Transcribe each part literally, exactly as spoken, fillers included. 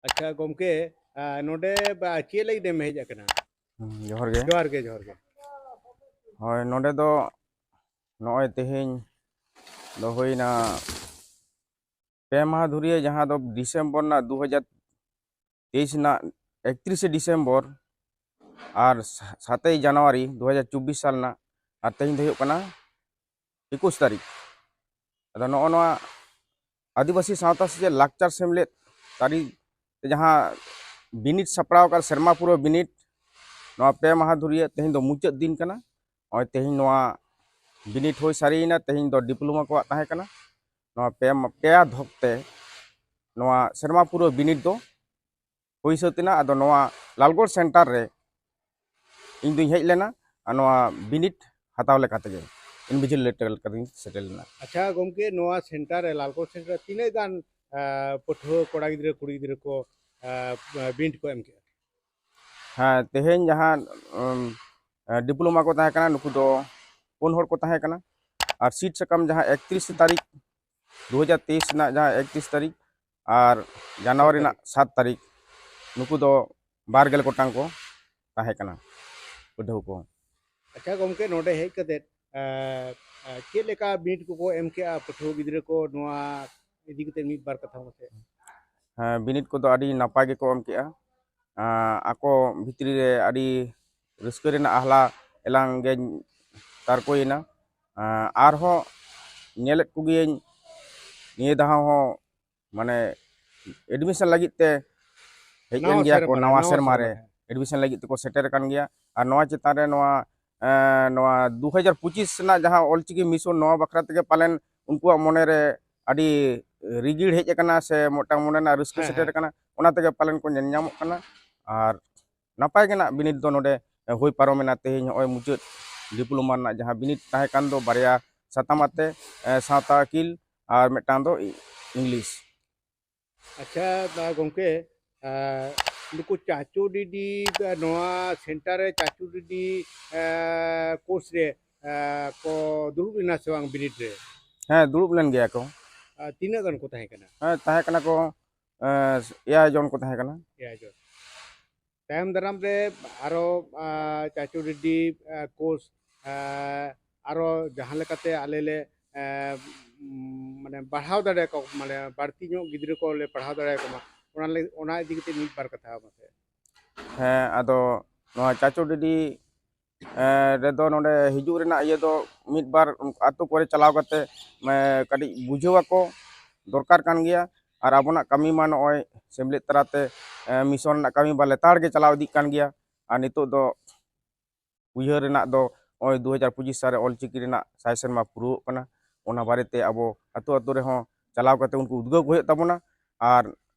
ᱟᱪᱪᱷᱟ ᱜᱚᱢᱠᱮ, ᱟᱨ ᱱᱚᱰᱮ ᱵᱟ-, ᱪᱮᱫ ᱞᱟᱹᱜᱤᱫ ᱮᱢ ᱦᱮᱡ ᱟᱠᱟᱱᱟ? ᱦᱩᱸ, ᱡᱚᱦᱟᱨ ᱜᱮ᱾ ᱡᱚᱦᱟᱨ ᱜᱮ, ᱡᱚᱦᱟᱨ ᱜᱮ᱾ ᱦᱳᱭ, ᱱᱚᱰᱮ ᱫᱚ ᱱᱚᱜᱼᱚᱭ ᱛᱮᱦᱮᱧ ᱫᱚ ᱦᱩᱭᱱᱟ ᱯᱮ ᱢᱟᱦᱟ ᱫᱷᱩᱨᱤᱭᱟᱹ, ᱡᱟᱦᱟᱸ ᱫᱚ ᱰᱤᱥᱮᱢᱵᱚᱨ ᱨᱮᱱᱟᱜ ᱫᱩ ᱦᱟᱡᱟᱨ ᱛᱮᱭᱤᱥ ᱨᱮᱱᱟᱜ ᱮᱠᱛᱨᱤᱥᱮ ᱰᱤᱥᱮᱢᱵᱚᱨ ᱟᱨ ᱥᱟ-, ᱥᱟᱛᱮᱭ ᱡᱟᱱᱩᱣᱟᱨᱤ ᱫᱩ ᱦᱟᱡᱟᱨ ᱪᱚᱵᱵᱤᱥ ᱥᱟᱞ ᱨᱮᱱᱟᱜ, ᱟᱨ ᱛᱮᱦᱮᱧ ᱫᱚ ᱦᱩᱭᱩᱜ ᱠᱟᱱᱟ ᱮᱠᱩᱥ ᱛᱟᱹᱨᱤᱠᱷ᱾ ᱟᱫᱚ ᱱᱚᱜᱼᱚ ᱱᱚᱣᱟ ᱟᱹᱫᱤᱵᱟᱹᱥᱤ ᱥᱟᱶᱛᱟ ᱥᱮᱪᱮᱫ ᱞᱟᱠᱪᱟᱨ ᱥᱮᱢᱞᱮᱫ ᱛᱟᱹᱨᱤ ᱛᱮ ᱡᱟᱦᱟᱸ ᱵᱤᱱᱤᱰ ᱥᱟᱯᱲᱟᱣ ᱟᱠᱟᱫ, ᱥᱮᱨᱢᱟ ᱯᱩᱨᱟᱹᱣ ᱵᱤᱱᱤᱰ, ᱱᱚᱣᱟ ᱯᱮ ᱢᱟᱦᱟ ᱫᱷᱩᱨᱤᱭᱟᱹ ᱛᱮᱦᱮᱧ ᱫᱚ ᱢᱩᱪᱟᱹᱫ ᱫᱤᱱ ᱠᱟᱱᱟ᱾ ᱱᱚᱜᱼᱚᱭ ᱛᱮᱦᱮᱧ ᱱᱚᱣᱟ ᱵᱤᱱᱤᱰ ᱦᱩᱭ ᱥᱟᱹᱨᱤᱭᱮᱱᱟ᱾ ᱛᱮᱦᱮᱧ ᱫᱚ ᱰᱤᱯᱞᱳᱢᱟ ᱠᱚᱣᱟᱜ ᱛᱟᱦᱮᱸ ᱠᱟᱱᱟ᱾ ᱱᱚᱣᱟ ᱯᱮ ᱢᱟ-, ᱯᱮᱭᱟ ᱫᱷᱚᱯ ᱛᱮ ᱱᱚᱣᱟ ᱥᱮᱨᱢᱟ ᱯᱩᱨᱟᱹᱣ ᱵᱤᱱᱤᱰ ᱫᱚ ᱦᱩᱭ ᱥᱟᱹᱛ ᱮᱱᱟ᱾ ᱟᱫᱚ ᱱᱚᱣᱟ ᱞᱟᱞᱜᱚᱲ ᱥᱮᱱᱴᱟᱨ ᱨᱮ ᱤᱧ ᱫᱩᱧ ᱦᱮᱡ ᱞᱮᱱᱟ, ᱟᱨ ᱱᱚᱣᱟ ᱵᱤᱱᱤᱰ ᱦᱟᱛᱟᱣ ᱞᱮᱠᱟ ᱛᱮᱜᱮ, ᱤᱱᱵᱷᱤᱡᱤᱞᱮᱴᱚᱨ ᱞᱮᱠᱟ ᱛᱮᱧ ᱥᱮᱴᱮᱨ ᱞᱮᱱᱟ᱾ ᱟᱪᱪᱷᱟ ᱜᱚᱢᱠᱮ, ᱱᱚᱣᱟ ᱥᱮᱱᱴᱟᱨ ᱨᱮ, ᱞᱟᱞᱜᱚᱲ ᱥᱮᱱᱴᱟᱨ ᱨᱮ ᱛᱤᱱᱟᱹᱜ ᱜᱟᱱ, ᱟᱨ, ᱯᱟᱹᱴᱷᱩᱣᱟᱹ ᱠᱚᱲᱟ ᱜᱤᱫᱽᱨᱟᱹ ᱠᱩᱲᱤ ᱜᱤᱫᱽᱨᱟᱹ ᱠᱚ, ᱟᱨ, ᱵᱤᱱᱤᱰ ᱠᱚ ᱮᱢ ᱠᱮᱜᱼᱟ? ᱦᱮᱸ, ᱛᱮᱦᱮᱧ ᱡᱟᱦᱟᱸ, ᱩᱢ, ᱰᱤᱯᱞᱳᱢᱟ ᱠᱚ ᱛᱟᱦᱮᱸ ᱠᱟᱱᱟ, ᱱᱩᱠᱩ ᱫᱚ ᱯᱩᱱ ᱦᱚᱲ ᱠᱚ ᱛᱟᱦᱮᱸ ᱠᱟᱱᱟ᱾ ᱟᱨ ᱥᱤᱴ ᱥᱟᱠᱟᱢ ᱡᱟᱦᱟᱸ ᱮᱠᱛᱨᱤᱥ ᱛᱟᱹᱨᱤᱠᱷ ᱫᱩ ᱦᱟᱡᱟᱨ ᱛᱮᱭᱤᱥ ᱨᱮᱱᱟᱜ ᱡᱟᱦᱟᱸ ᱮᱠᱛᱨᱤᱥ ᱛᱟᱹᱨᱤᱠᱷ ᱟᱨ ᱡᱟᱱᱩᱣᱟᱨᱤ ᱨᱮᱱᱟᱜ ᱥᱟᱛ ᱛᱟᱹᱨᱤᱠᱷ, ᱱᱩᱠᱩ ᱫᱚ ᱵᱟᱨ ᱜᱮᱞ ᱜᱚᱴᱟᱝ ᱠᱚ ᱛᱟᱦᱮᱸ ᱠᱟᱱᱟ ᱯᱟᱹᱴᱷᱩᱣᱟᱹ ᱠᱚ᱾ ᱟᱪᱪᱷᱟ ᱜᱚᱢᱠᱮ, ᱱᱚᱰᱮ ᱦᱮᱡ ᱠᱟᱛᱮᱫ, ᱟᱨ, ᱟᱨ, ᱪᱮᱫ ᱞᱮᱠᱟ ᱵᱤᱱᱤᱰ ᱠᱚᱠᱚ ᱮᱢ ᱠᱮᱜᱼᱟ ᱯᱟᱹᱴᱷᱩᱣᱟᱹ ᱜᱤᱫᱽᱨᱟᱹ ᱠᱚ? ᱱᱚᱣᱟ ᱤᱫᱤ ᱠᱟᱛᱮᱫ ᱢᱤᱫ ᱵᱟᱨ ᱠᱟᱛᱷᱟ ᱢᱟᱥᱮ᱾ ᱦᱮᱸ, ᱵᱤᱱᱤᱰ ᱠᱚᱫᱚ ᱟᱹᱰᱤ ᱱᱟᱯᱟᱭ ᱜᱮᱠᱚ ᱮᱢ ᱠᱮᱜᱼᱟ᱾ ᱟᱸ, ᱟᱠᱚ ᱵᱷᱤᱛᱨᱤ ᱨᱮ ᱟᱹᱰᱤ ᱨᱟᱹᱥᱠᱟᱹ ᱨᱮᱱᱟᱜ ᱟᱦᱞᱟ ᱮᱞᱟᱝ ᱜᱮ ᱛᱟᱨᱠᱚᱭᱮᱱᱟ᱾ ᱟᱸ, ᱟᱨᱦᱚᱸ ᱧᱮᱞᱮᱫ ᱠᱚᱜᱮᱭᱟᱹᱧ, ᱱᱤᱭᱟᱹ ᱫᱷᱟᱣ ᱦᱚᱸ ᱢᱟᱱᱮ ᱮᱰᱢᱤᱥᱚᱱ ᱞᱟᱹᱜᱤᱫ ᱛᱮ ᱦᱮᱡ ᱮᱱ ᱱᱟᱣᱟ ᱜᱮᱭᱟ ᱠᱚ, ᱥᱮᱨᱢᱟ ᱨᱮ, ᱱᱟᱣᱟ ᱱᱟᱣᱟ ᱥᱮᱨᱢᱟ ᱥᱮᱨᱢᱟ ᱨᱮ ᱨᱮ᱾ ᱮᱰᱢᱤᱥᱚᱱ ᱞᱟᱹᱜᱤᱫ ᱛᱮᱠᱚ ᱥᱮᱴᱮᱨ ᱟᱠᱟᱱ ᱜᱮᱭᱟ᱾ ᱟᱨ ᱱᱚᱣᱟ ᱪᱮᱛᱟᱱ ᱨᱮ ᱱᱚᱣᱟ, ᱮᱸ, ᱱᱚᱣᱟ ᱫᱩ ᱦᱟᱡᱟᱨ ᱯᱚᱸᱪᱤᱥ ᱨᱮᱱᱟᱜ ᱡᱟᱦᱟᱸ ᱚᱞᱪᱤᱠᱤ ᱢᱤᱥᱚᱱ, ᱱᱚᱣᱟ ᱵᱟᱠᱷᱨᱟ ᱛᱮᱜᱮ ᱯᱟᱞᱮᱱ ᱩᱱᱠᱩᱣᱟᱜ ᱢᱚᱱᱮ ᱨᱮ ᱟᱹᱰᱤ ᱨᱤᱜᱤᱲ ᱦᱮᱡ ᱟᱠᱟᱱᱟ ᱥᱮ ᱢᱤᱫᱴᱟᱝ ᱢᱚᱱᱮ ᱨᱮᱱᱟᱜ ᱨᱟᱹᱥᱠᱟᱹ ᱦᱮᱸ, ᱥᱮᱴᱮᱨ ᱦᱮᱸ᱾ ᱟᱠᱟᱱᱟ, ᱚᱱᱟ ᱛᱮᱜᱮ ᱯᱟᱞᱮᱱ ᱠᱚ ᱧᱮᱞ ᱧᱟᱢᱚᱜ ᱠᱟᱱᱟ᱾ ᱟᱨ ᱱᱟᱯᱟᱭ ᱜᱮ ᱱᱟᱜ ᱵᱤᱱᱤᱰ ᱫᱚ ᱱᱚᱰᱮ ᱦᱩᱭ ᱯᱟᱨᱚᱢᱮᱱᱟ᱾ ᱛᱮᱦᱮᱧ ᱦᱚᱸᱜᱼᱚᱭ ᱢᱩᱪᱟᱹᱫ ᱰᱤᱯᱞᱳᱢᱟ ᱨᱮᱱᱟᱜ ᱡᱟᱦᱟᱸ ᱵᱤᱱᱤᱰ ᱛᱟᱦᱮᱸ ᱠᱟᱱ ᱫᱚ ᱵᱟᱨᱭᱟ ᱥᱟᱛᱟᱢ ᱟᱛᱮ, ᱮ, ᱥᱟᱶᱛᱟ ᱟᱹᱠᱤᱞ ᱟᱨ ᱢᱤᱫᱴᱟᱝ ᱫᱚ ᱤ-, ᱤᱝᱞᱤᱥ᱾ ᱟᱪᱪᱷᱟ, ᱫᱟ ᱜᱚᱢᱠᱮ, ᱟᱨ ᱱᱩᱠᱩ ᱪᱟᱪᱳ ᱰᱤᱰᱤ, ᱱᱚᱣᱟ ᱥᱮᱱᱴᱟᱨ ᱨᱮ ᱪᱟᱪᱳ ᱰᱤᱰᱤ, ᱟᱨ, ᱠᱳᱨᱥ ᱨᱮ, ᱟᱨ, ᱠᱚ ᱫᱩᱲᱩᱵ ᱞᱮᱱᱟ ᱥᱮ ᱵᱟᱝ ᱵᱤᱱᱤᱰ ᱨᱮ? ᱦᱮᱸ, ᱫᱩᱲᱩᱵ ᱞᱮᱱ ᱜᱮᱭᱟ ᱠᱚ᱾ ᱟᱨ ᱛᱤᱱᱟᱹᱜ ᱜᱟᱱ ᱠᱚ ᱛᱟᱦᱮᱸ ᱠᱟᱱᱟ? ᱦᱮᱸ, ᱛᱟᱦᱮᱸ ᱠᱟᱱᱟ ᱠᱚ ᱮᱭᱟᱭ ᱡᱚᱱ ᱠᱚ ᱛᱟᱦᱮᱸ ᱠᱟᱱᱟ᱾ ᱮᱭᱟᱭ ᱡᱚᱱ᱾ ᱛᱟᱭᱚᱢ ᱫᱟᱨᱟᱢ ᱨᱮ ᱟᱨᱚ ᱪᱟᱪᱳ ᱰᱤᱰᱤ ᱠᱳᱨᱥ ᱟᱨᱚ ᱡᱟᱦᱟᱸ ᱞᱮᱠᱟᱛᱮ ᱟᱞᱮ ᱞᱮ ᱢᱟᱱᱮ ᱵᱟᱲᱦᱟᱣ ᱫᱟᱲᱮᱭᱟᱠᱚ, ᱢᱟᱱᱮ ᱵᱟᱹᱲᱛᱤ ᱧᱚᱜ ᱜᱤᱫᱽᱨᱟᱹ ᱠᱚ ᱞᱮ ᱯᱟᱲᱦᱟᱣ ᱫᱟᱲᱮᱭᱟᱠᱚ ᱢᱟ, ᱚᱱᱟ ᱞᱟᱹᱜᱤᱫ, ᱚᱱᱟ ᱤᱫᱤ ᱠᱟᱛᱮ ᱢᱤᱫ ᱵᱟᱨ ᱠᱟᱛᱷᱟ ᱢᱟᱥᱮ᱾ ᱦᱮᱸ, ᱟᱫᱚ ᱱᱚᱣᱟ ᱪᱟᱪᱳ ᱰᱤᱰᱤ ᱨᱮᱫᱚ ᱱᱚᱰᱮ ᱦᱤᱡᱩᱜ ᱨᱮᱱᱟᱜ ᱤᱭᱟᱹ ᱫᱚ ᱢᱤᱫ ᱵᱟᱨ ᱟᱛᱳ ᱠᱚᱨᱮ ᱪᱟᱞᱟᱣ ᱠᱟᱛᱮ ᱠᱟᱹᱴᱤᱡ ᱵᱩᱡᱷᱟᱹᱣ ᱟᱠᱚ ᱫᱚᱨᱠᱟᱨ ᱠᱟᱱ ᱜᱮᱭᱟ᱾ ᱟᱨ ᱟᱵᱚᱱᱟᱜ ᱠᱟᱹᱢᱤ ᱢᱟ ᱱᱚᱜᱼᱚᱭ ᱥᱮᱢᱞᱮᱫ ᱛᱟᱞᱟᱛᱮ ᱢᱤᱥᱚᱱ ᱨᱮᱱᱟᱜ ᱠᱟᱹᱢᱤ ᱢᱟ ᱞᱮᱛᱟᱲ ᱜᱮ ᱪᱟᱞᱟᱣ ᱤᱫᱤᱜ ᱠᱟᱱ ᱜᱮᱭᱟ᱾ ᱟᱨ ᱱᱤᱛᱚᱜ ᱫᱚ ᱩᱭᱦᱟᱹᱨ ᱨᱮᱱᱟᱜ ᱫᱚ ᱱᱚᱜᱼᱚᱭ ᱫᱩ ᱦᱟᱡᱟᱨ ᱯᱚᱸᱪᱤᱥ ᱥᱟᱞ ᱨᱮ ᱚᱞᱪᱤᱠᱤ ᱨᱮᱱᱟᱜ ᱥᱟᱭ ᱥᱮᱨᱢᱟ ᱯᱩᱨᱟᱹᱣᱚᱜ ᱠᱟᱱᱟ᱾ ᱚᱱᱟ ᱵᱟᱨᱮᱛᱮ ᱟᱵᱚ ᱟᱛᱳ ᱟᱛᱳ ᱨᱮᱦᱚᱸ ᱪᱟᱞᱟᱣ ᱠᱟᱛᱮ ᱩᱱᱠᱩ ᱩᱫᱽᱜᱟᱹᱣ ᱠᱚ ᱦᱩᱭᱩᱜ ᱛᱟᱵᱚᱱᱟ᱾ ᱟᱨ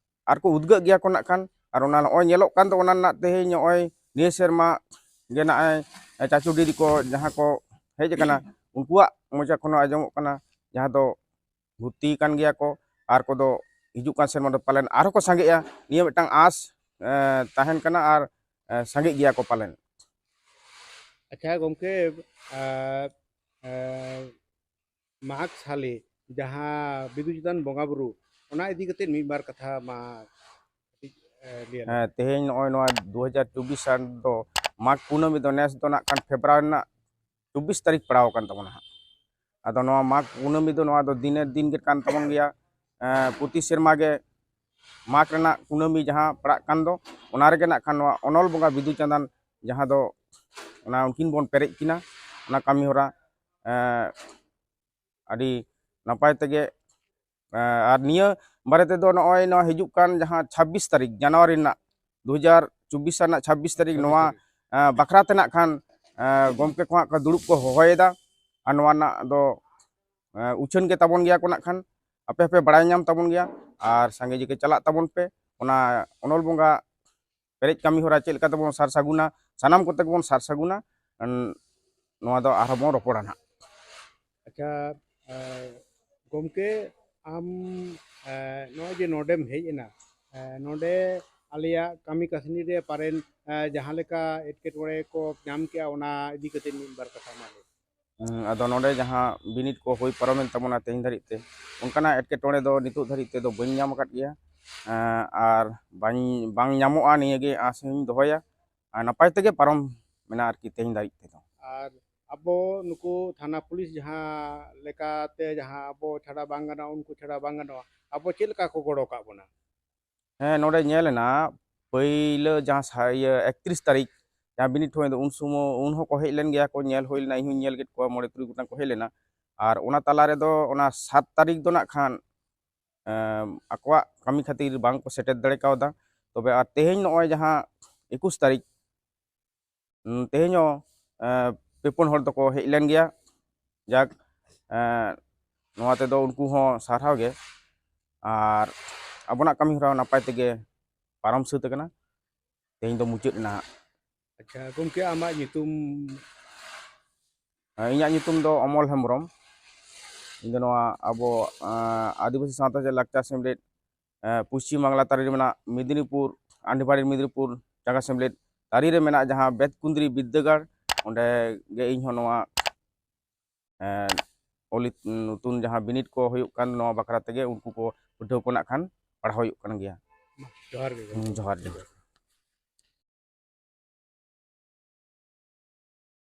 ᱟᱨ ᱠᱚ ᱩᱫᱽᱜᱟᱹᱜ ᱜᱮᱭᱟ ᱠᱚ ᱱᱟᱜ ᱠᱷᱟᱱ᱾ ᱟᱨ ᱚᱱᱟ ᱱᱚᱜᱼᱚᱭ ᱧᱮᱞᱚᱜ ᱠᱟᱱ ᱫᱚ, ᱚᱱᱟ ᱨᱮᱱᱟᱜ ᱛᱮᱦᱮᱧ ᱱᱚᱜᱼᱚᱭ ᱱᱤᱭᱟᱹ ᱥᱮᱨᱢᱟ ᱜᱮ ᱱᱚᱜᱼᱚᱭ ᱪᱟᱪᱳ ᱰᱤᱰᱤ ᱠᱚ ᱡᱟᱦᱟᱸ ᱠᱚ ᱦᱮᱡ ᱟᱠᱟᱱᱟ, ᱩᱱᱠᱩᱣᱟᱜ ᱢᱚᱪᱟ ᱠᱷᱚᱱ ᱦᱚᱸ ᱟᱸᱡᱚᱢᱚᱜ ᱠᱟᱱᱟ, ᱡᱟᱦᱟᱸ ᱫᱚ ᱵᱷᱚᱨᱛᱤ ᱟᱠᱟᱱ ᱜᱮᱭᱟ ᱠᱚ, ᱟᱨ ᱠᱚᱫᱚ ᱦᱤᱡᱩᱜ ᱠᱟᱱ ᱥᱮᱨᱢᱟ ᱫᱚ ᱯᱟᱞᱮᱱ ᱟᱨᱦᱚᱸ ᱠᱚ ᱥᱟᱸᱜᱮᱜᱼᱟ, ᱱᱤᱭᱟᱹ ᱢᱤᱫᱴᱟᱝ ᱟᱸᱥ ᱛᱟᱦᱮᱱ ᱠᱟᱱᱟ᱾ ᱟᱨ ᱥᱟᱸᱜᱮᱜ ᱜᱮᱭᱟ ᱠᱚ ᱯᱟᱞᱮᱱ᱾ ᱟᱪᱪᱷᱟ ᱜᱚᱢᱠᱮ, ᱢᱟᱜᱽ ᱥᱟᱞᱮ ᱡᱟᱦᱟᱸ ᱵᱤᱫᱩ ᱪᱟᱸᱫᱟᱱ ᱵᱚᱸᱜᱟ ᱵᱩᱨᱩ, ᱚᱱᱟ ᱤᱫᱤ ᱠᱟᱛᱮ ᱢᱤᱫ ᱵᱟᱨ ᱠᱟᱛᱷᱟ ᱢᱟ ᱠᱟᱹᱴᱤᱡ, ᱮ, ᱞᱟᱹᱭ ᱟᱞᱮ᱾ ᱦᱮᱸ, ᱛᱮᱦᱮᱧ ᱱᱚᱜᱼᱚᱭ ᱱᱚᱣᱟ ᱫᱩ ᱦᱟᱡᱟᱨ ᱪᱚᱵᱵᱤᱥ ᱥᱟᱞ ᱫᱚ ᱢᱟᱜᱽ ᱠᱩᱱᱟᱹᱢᱤ ᱫᱚ ᱱᱮᱥ ᱫᱚ ᱱᱟᱜ ᱠᱷᱟᱱ ᱯᱷᱮᱵᱽᱨᱩᱣᱟᱨᱤ ᱨᱮᱱᱟᱜ ᱪᱚᱵᱵᱤᱥ ᱛᱟᱹᱨᱤᱠᱷ ᱯᱟᱲᱟᱣ ᱟᱠᱟᱱ ᱛᱟᱵᱚᱱᱟ ᱦᱟᱸᱜ᱾ ᱟᱫᱚ ᱱᱚᱣᱟ ᱢᱟᱜᱽ ᱠᱩᱱᱟᱹᱢᱤ ᱫᱚ ᱱᱚᱣᱟ ᱫᱚ ᱫᱤᱱᱮᱨ ᱫᱤᱱ ᱜᱮ ᱠᱟᱱ ᱛᱟᱵᱚᱱ ᱜᱮᱭᱟ᱾ ᱮ, ᱯᱨᱚᱛᱤ ᱥᱮᱨᱢᱟ ᱜᱮ ᱢᱟᱜᱽ ᱨᱮᱱᱟᱜ ᱠᱩᱱᱟᱹᱢᱤ ᱡᱟᱦᱟᱸ ᱯᱟᱲᱟᱜ ᱠᱟᱱ ᱫᱚ, ᱚᱱᱟ ᱨᱮᱜᱮ ᱱᱟᱜ ᱠᱷᱟᱱ ᱱᱚᱣᱟ ᱚᱱᱚᱞ ᱵᱚᱸᱜᱟ ᱵᱤᱫᱩ ᱪᱟᱸᱫᱟᱱ ᱡᱟᱦᱟᱸ ᱫᱚ ᱚᱱᱟ ᱩᱱᱠᱤᱱ ᱵᱚᱱ ᱯᱮᱨᱮᱡ ᱠᱤᱱᱟ, ᱚᱱᱟ ᱠᱟᱹᱢᱤ ᱦᱚᱨᱟ, ᱮ, ᱟᱹᱰᱤ ᱱᱟᱯᱟᱭ ᱛᱮᱜᱮ, ᱮ, ᱟᱨ ᱱᱤᱭᱟᱹ ᱵᱟᱨᱮ ᱛᱮᱫᱚ ᱱᱚᱜᱼᱚᱭ ᱱᱚᱣᱟ ᱦᱤᱡᱩᱜ ᱠᱟᱱ ᱡᱟᱦᱟᱸ ᱪᱷᱟᱵᱵᱤᱥ ᱛᱟᱹᱨᱤᱠᱷ ᱡᱟᱱᱩᱣᱟᱨᱤ ᱨᱮᱱᱟᱜ ᱫᱩ ᱦᱟᱡᱟᱨ ᱪᱚᱵᱵᱤᱥ ᱨᱮᱱᱟᱜ ᱪᱷᱟᱵᱵᱤᱥ ᱛᱟᱹᱨᱤᱠᱷ ᱪᱷᱟᱵᱵᱤᱥ ᱱᱚᱣᱟ, ᱛᱟᱹᱨᱤᱠᱷ᱾ ᱮ, ᱵᱟᱠᱷᱨᱟ ᱛᱮ ᱱᱟᱜ ᱠᱷᱟᱱ, ᱮ, ᱜᱚᱢᱠᱮ ᱠᱚ ᱦᱟᱸᱜ ᱠᱚ ᱫᱩᱲᱩᱵ ᱠᱚ ᱦᱚᱦᱚᱭᱮᱫᱟ᱾ ᱟᱨ ᱱᱚᱣᱟ ᱨᱮᱱᱟᱜ ᱫᱚ, ᱮ, ᱩᱪᱷᱟᱹᱱ ᱜᱮ ᱛᱟᱵᱚᱱ ᱜᱮᱭᱟ ᱠᱚ ᱱᱟᱜ ᱠᱷᱟᱱ, ᱟᱯᱮ ᱦᱚᱸᱯᱮ ᱵᱟᱲᱟᱭ ᱧᱟᱢ ᱛᱟᱵᱚᱱ ᱜᱮᱭᱟ᱾ ᱟᱨ ᱥᱟᱸᱜᱮ ᱡᱤᱠᱮ ᱪᱟᱞᱟᱜ ᱛᱟᱵᱚᱱ ᱯᱮ, ᱚᱱᱟ ᱚᱱᱚᱞ ᱵᱚᱸᱜᱟ ᱯᱮᱨᱮᱡ ᱠᱟᱹᱢᱤ ᱦᱚᱨᱟ ᱪᱮᱫ ᱞᱮᱠᱟ ᱛᱮᱵᱚᱱ ᱥᱟᱨ ᱥᱟᱹᱜᱩᱱᱟ, ᱥᱟᱱᱟᱢ ᱠᱚᱛᱮ ᱜᱮᱵᱚᱱ ᱥᱟᱨ ᱥᱟᱹᱜᱩᱱᱟ᱾ ᱮᱱ, ᱱᱚᱣᱟ ᱫᱚ ᱟᱨᱦᱚᱸ ᱵᱚᱱ ᱨᱚᱯᱚᱲᱟ ᱱᱟᱦᱟᱜ᱾ ᱟᱪᱪᱷᱟ, ᱮ, ᱜᱚᱢᱠᱮ, ᱟᱢ, ᱮ, ᱱᱚᱜᱼᱚᱭ ᱡᱮ ᱱᱚᱰᱮᱢ ᱦᱮᱡ ᱮᱱᱟ, ᱮ, ᱱᱚᱰᱮ ᱟᱞᱮᱭᱟᱜ ᱠᱟᱹᱢᱤ ᱠᱟᱹᱥᱱᱤ ᱨᱮ ᱯᱟᱨᱮᱱ, ᱮ, ᱡᱟᱦᱟᱸ ᱞᱮᱠᱟ ᱮᱴᱠᱮᱴᱚᱬᱮ ᱠᱚ ᱧᱟᱢ ᱠᱮᱜᱼᱟ, ᱚᱱᱟ ᱤᱫᱤ ᱠᱟᱛᱮ ᱢᱤᱫ ᱵᱟᱨ ᱠᱟᱛᱷᱟ ᱢᱟ ᱞᱟᱹᱭ᱾ ᱦᱩᱸ, ᱟᱫᱚ ᱱᱚᱰᱮ ᱡᱟᱦᱟᱸ ᱵᱤᱱᱤᱰ ᱠᱚ ᱦᱩᱭ ᱯᱟᱨᱚᱢᱮᱱ ᱛᱟᱵᱚᱱᱟ ᱛᱮᱦᱮᱧ ᱫᱷᱟᱹᱨᱤᱡ ᱛᱮ, ᱚᱱᱠᱟᱱᱟᱜ ᱮᱴᱠᱮᱴᱚᱬᱮ ᱫᱚ ᱱᱤᱛᱚᱜ ᱫᱷᱟᱹᱨᱤᱡ ᱛᱮᱫᱚ ᱵᱟᱹᱧ ᱧᱟᱢ ᱟᱠᱟᱫ ᱜᱮᱭᱟ᱾ ᱟᱨ ᱵᱟᱝ ᱵᱟᱝ ᱧᱟᱢᱚᱜᱼᱟ, ᱱᱤᱭᱟᱹᱜᱮ ᱟᱸᱥ ᱤᱧ ᱫᱚᱦᱚᱭᱟ᱾ ᱟᱨ ᱱᱟᱯᱟᱭ ᱛᱮᱜᱮ ᱯᱟᱨᱚᱢ ᱢᱮᱱᱟᱜᱼᱟ ᱟᱨᱠᱤ ᱛᱮᱦᱮᱧ ᱫᱷᱟᱹᱨᱤᱡ ᱛᱮᱫᱚ᱾ ᱟᱨ ᱟᱵᱚ ᱱᱩᱠᱩ ᱛᱷᱟᱱᱟ ᱯᱩᱞᱤᱥ ᱡᱟᱦᱟᱸ ᱞᱮᱠᱟᱛᱮ ᱡᱟᱦᱟᱸ ᱟᱵᱚ ᱪᱷᱟᱰᱟ ᱵᱟᱝ ᱜᱟᱱᱚᱜᱼᱟ, ᱩᱱᱠᱩ ᱪᱷᱟᱰᱟ ᱵᱟᱝ ᱜᱟᱱᱚᱜᱼᱟ, ᱟᱵᱚ ᱪᱮᱫ ᱞᱮᱠᱟ ᱠᱚ ᱜᱚᱲᱚ ᱠᱟᱜ ᱵᱚᱱᱟ? ᱦᱮᱸ, ᱱᱚᱰᱮ ᱧᱮᱞ ᱮᱱᱟ, ᱯᱟᱹᱭᱞᱟᱹ ᱡᱟᱦᱟᱸ ᱥᱟ- ᱤᱭᱟᱹ ᱮᱠᱛᱨᱤᱥ ᱛᱟᱹᱨᱤᱠᱷ ᱡᱟᱦᱟᱸ ᱵᱤᱱᱤᱰ ᱦᱩᱭᱮᱱ ᱫᱚ, ᱩᱱ ᱥᱚᱢᱚᱭ ᱩᱱ ᱦᱚᱸᱠᱚ ᱦᱮᱡ ᱞᱮᱱ ᱜᱮᱭᱟ ᱠᱚ, ᱧᱮᱞ ᱦᱩᱭ ᱞᱮᱱᱟ, ᱤᱧ ᱦᱚᱸᱧ ᱧᱮᱞ ᱠᱮᱫ ᱠᱚᱣᱟ, ᱢᱚᱬᱮ ᱛᱩᱨᱩᱭ ᱜᱚᱴᱟᱝ ᱠᱚ ᱦᱮᱡ ᱞᱮᱱᱟ᱾ ᱟᱨ ᱚᱱᱟ ᱛᱟᱞᱟ ᱨᱮᱫᱚ ᱚᱱᱟ ᱥᱟᱛ ᱛᱟᱹᱨᱤᱠᱷ ᱫᱚ ᱱᱟᱜ ᱠᱷᱟᱱ ᱮᱢ, ᱟᱠᱚᱣᱟᱜ ᱠᱟᱹᱢᱤ ᱠᱷᱟᱹᱛᱤᱨ ᱵᱟᱝ ᱠᱚ ᱥᱮᱴᱮᱨ ᱫᱟᱲᱮ ᱠᱟᱣᱫᱟ᱾ ᱛᱚᱵᱮ ᱟᱨ ᱛᱮᱦᱮᱧ ᱱᱚᱜᱼᱚᱭ ᱡᱟᱦᱟᱸ ᱮᱠᱩᱥ ᱛᱟᱹᱨᱤᱠᱷ, ᱩᱸ, ᱛᱮᱦᱮᱧ ᱦᱚᱸ ᱮᱸ, ᱯᱮ ᱯᱩᱱ ᱦᱚᱲ ᱫᱚᱠᱚ ᱦᱮᱡ ᱞᱮᱱ ᱜᱮᱭᱟ᱾ ᱡᱟᱠ, ᱮᱸ, ᱱᱚᱣᱟ ᱛᱮᱫᱚ ᱩᱱᱠᱩ ᱦᱚᱸ ᱥᱟᱨᱦᱟᱣ ᱜᱮ᱾ ᱟᱨ ᱟᱵᱚᱱᱟᱜ ᱠᱟᱹᱢᱤ ᱦᱚᱨᱟ ᱱᱟᱯᱟᱭ ᱛᱮᱜᱮ ᱯᱟᱨᱚᱢ ᱥᱟᱹᱛ ᱟᱠᱟᱱᱟ᱾ ᱛᱮᱦᱮᱧ ᱫᱚ ᱢᱩᱪᱟᱹᱫ ᱮᱱᱟ ᱦᱟᱸᱜ᱾ ᱟᱪᱪᱷᱟ ᱜᱚᱢᱠᱮ, ᱟᱢᱟᱜ ᱧᱩᱛᱩᱢ? ᱤᱧᱟᱹᱜ ᱧᱩᱛᱩᱢ ᱫᱚ ᱚᱢᱚᱞ ᱦᱮᱢᱵᱨᱚᱢ᱾ ᱤᱧ ᱫᱚ ᱱᱚᱣᱟ ᱟᱵᱚ, ᱮᱸ, ᱟᱹᱫᱤᱵᱟᱹᱥᱤ ᱥᱟᱶᱛᱟ ᱪᱮᱫ ᱞᱟᱠᱪᱟᱨ ᱥᱮᱢᱞᱮᱫ, ᱮᱸ, ᱯᱚᱥᱪᱤᱢ ᱵᱟᱝᱞᱟ ᱛᱟᱹᱨᱤ ᱨᱮ ᱢᱮᱱᱟᱜ ᱢᱮᱫᱽᱱᱤᱯᱩᱨ, ᱟᱱᱰᱤᱯᱟᱲᱤ ᱢᱮᱫᱽᱱᱤᱯᱩᱨ ᱪᱟᱸᱜᱟ ᱥᱮᱢᱞᱮᱫ ᱛᱟᱹᱨᱤ ᱨᱮ ᱢᱮᱱᱟᱜ ᱡᱟᱦᱟᱸ ᱵᱮᱛᱠᱩᱸᱫᱽᱨᱤ ᱵᱤᱫᱽᱫᱟᱹᱜᱟᱲ, ᱚᱸᱰᱮ ᱜᱮ ᱤᱧ ᱦᱚᱸ ᱱᱚᱣᱟ, ᱮᱸ, ᱚᱞ ᱤᱛ-, ᱱᱚᱛᱩᱱ ᱡᱟᱦᱟᱸ ᱵᱤᱱᱤᱰ ᱠᱚ ᱦᱩᱭᱩᱜ ᱠᱟᱱ, ᱱᱚᱣᱟ ᱵᱟᱠᱷᱨᱟ ᱛᱮᱜᱮ ᱩᱱᱠᱩ ᱠᱚ ᱯᱟᱹᱴᱷᱩᱣᱟᱹ ᱠᱚ ᱱᱟᱜ ᱠᱷᱟᱱ ᱯᱟᱲᱦᱟᱣ ᱦᱩᱭᱩᱜ ᱠᱟᱱ ᱜᱮᱭᱟ᱾ ᱡᱚᱦᱟᱨ ᱜᱮ ᱜᱚᱢᱠᱮ᱾ ᱦᱩᱸ, ᱡᱚᱦᱟᱨ ᱜᱮ᱾